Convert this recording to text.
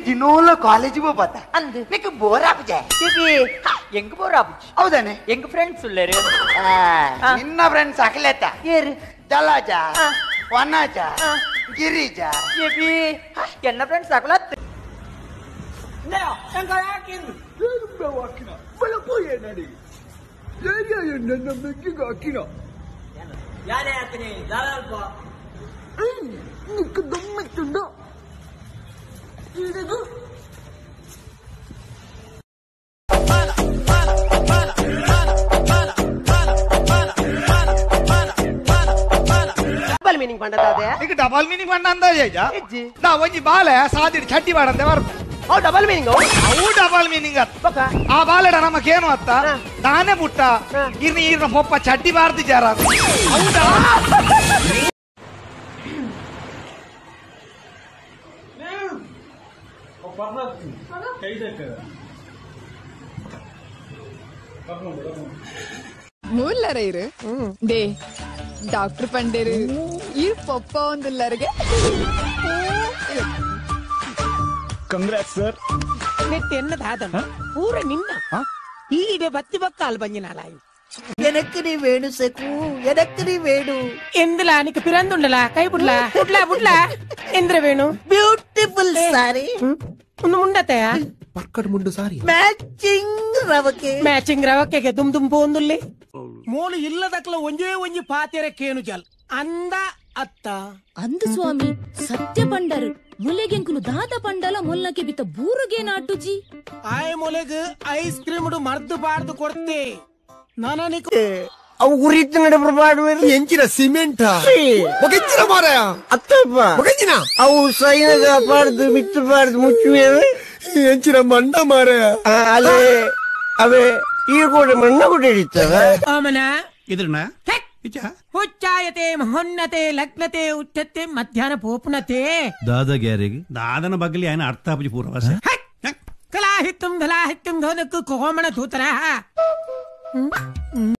ದಿನೋಲ ಕಾಲೇಜಿಗೆ ಹೋಗ್ಬತ್ತ ಅಂದ್ ನಿಕ್ ಬೋರ್ ಆಪುಜೆ ಎಂಗ್ ಬೋರ್ ಆಪುಜಿ ಹೌದಾನೆ ಎಂಗ್ ಫ್ರೆಂಡ್ಸ್ ಉಲ್ಲೇರು ನಿನ್ನ ಫ್ರೆಂಡ್ಸ್ ಅಖಿಲೇತ ಏರು ಜಲಜ ವನಜ ಗಿರಿಜ ಎನ್ನ ಫ್ರೆಂಡ್ಸ್ ಅಕಲತ್ ಡಬಲ್ ಮೀನಿಂಗ್ ಪಂಡದಾದೆ ಈಗ ಡಬಲ್ ಮೀನಿಂಗ್ ಪಂಡ ಅಂದಾಜ ನಾ ಒಂಜಿ ಬಾಲೆ ಸಾದಿಡ್ ಚಡ್ಡಿ ಬಾಡಂತೆ ಬರ್ಪ ಅವು ಡಬಲ್ ಮೀನಿಂಗ್ ಅವು ಡಬಲ್ ಮೀನಿಂಗ್ ಅತ್ತ ಆ ಬಾಲೆಡ ನಮಗೇನು ಅತ್ತ ತಾನೇ ಬುಟ್ಟ ಇರ್ನ ಇರ್ನ ಪೊಪ್ಪ ಚಡ್ಡಿ ಬಾರ್ದಿ ಜಾರ ಹೌದಾ ಮೂಲರ ಇರು they doctor ಪಂಡೇರು ಈ ಪಪ್ಪ ಒಂದುಲ್ಲರಿಗೆ ಕಂಗ್ರಾಟ್ಸ್ ಸರ್ ಎನ್ನದ ಆದನ ಪೂರ ನಿನ್ನ ಈಡೆ ಬತ್ತಿ ಬಕ್ಕಾಲ್ ಬಂಜಿನಾಲಾಯು எனக்கு நீ வேணும் செக்கு எனக்கு நீ வேணும் ఎందులా నీకు పిరందుండలా కై బుడ్లా బుడ్లా బుడ్లా ఎంద్ర వేణు பியூட்டிஃபுல் சாரி ಒಂದು ಮುಂಡತೆಯ ಪರ್ಕಡ್ ಮುಂಡು ಸಾರಿ மேட்சிங் ரவக்கே ಮ್ಯಾಚಿಂಗ್ ರವಕ್ಕೆಗೆ ದುಮ್ ದುಮ್ ಪೋಂದುಲ್ಲಿ ಮೂಲು ಇಲ್ಲದಕ್ಲ ಒಂಜೇ ಒಂಜಿ ಪಾತೆರೆ ಕೇನು ಜಲ್ ಅಂದ ಅತ್ತ ಅಂದು ಸ್ವಾಮಿ ಸತ್ಯ ಪಂಡರು ಮುಲೆಗೆಂಕುಲು ದಾದ ಪಂಡಲ ಮೊಲ್ಲಕ್ಕೆ ಬಿತ್ತ ಬೂರುಗೆ ನಾಟುಜಿ ಆಯ್ ಮೊಲೆಗ್ ಐಸ್ ಕ್ರೀಮ್ ಮರ್ದು ಬಾರ್ದು ಕೊಡ್ತೆ ನಾನ ಅವು ಉರಿತು ನಡೆ ಪಾಡುವರು ಎಂಚಿನ ಸಿಮೆಂಟ್ ಒಗೆಂಚಿನ ಮಾರಾಯ ಅತ್ತಪ್ಪ ಒಗೆಂಚಿನ ಅವು ಸೈನಗ ಪಾಡ್ದು ಮಿತ್ತು ಪಾಡ್ದು ಮುಚ್ಚುವೇವೆ ಎಂಚಿನ ಮಂಡ ಮಾರಾಯ ಅಲೆ ಅವೇ ಈ ಕೂಡ ಮಣ್ಣ ಕೂಡ ಹಿಡಿತವ ಆಮನ ಇದ್ರಣ ಹುಚ್ಚಾಯತೆ ಮಹೋನ್ನತೆ ಲಗ್ನತೆ ಉಚ್ಚತೆ ಮಧ್ಯಾಹ್ನ ಪೋಪುನತೆ ದಾದ ಗ್ಯಾರಿಗೆ ದಾದನ ಬಗ್ಲಿ ఆయన ಅರ್ಥ ಆಪುಜಿ ಪೂರ್ವವಾಸ ಕಲಾಹಿತ್ತುಂ ಧಲಾಹಿತ್ತುಂ ಧೋನಕ್ಕು ಕೋಮಣ ಧೂತರ.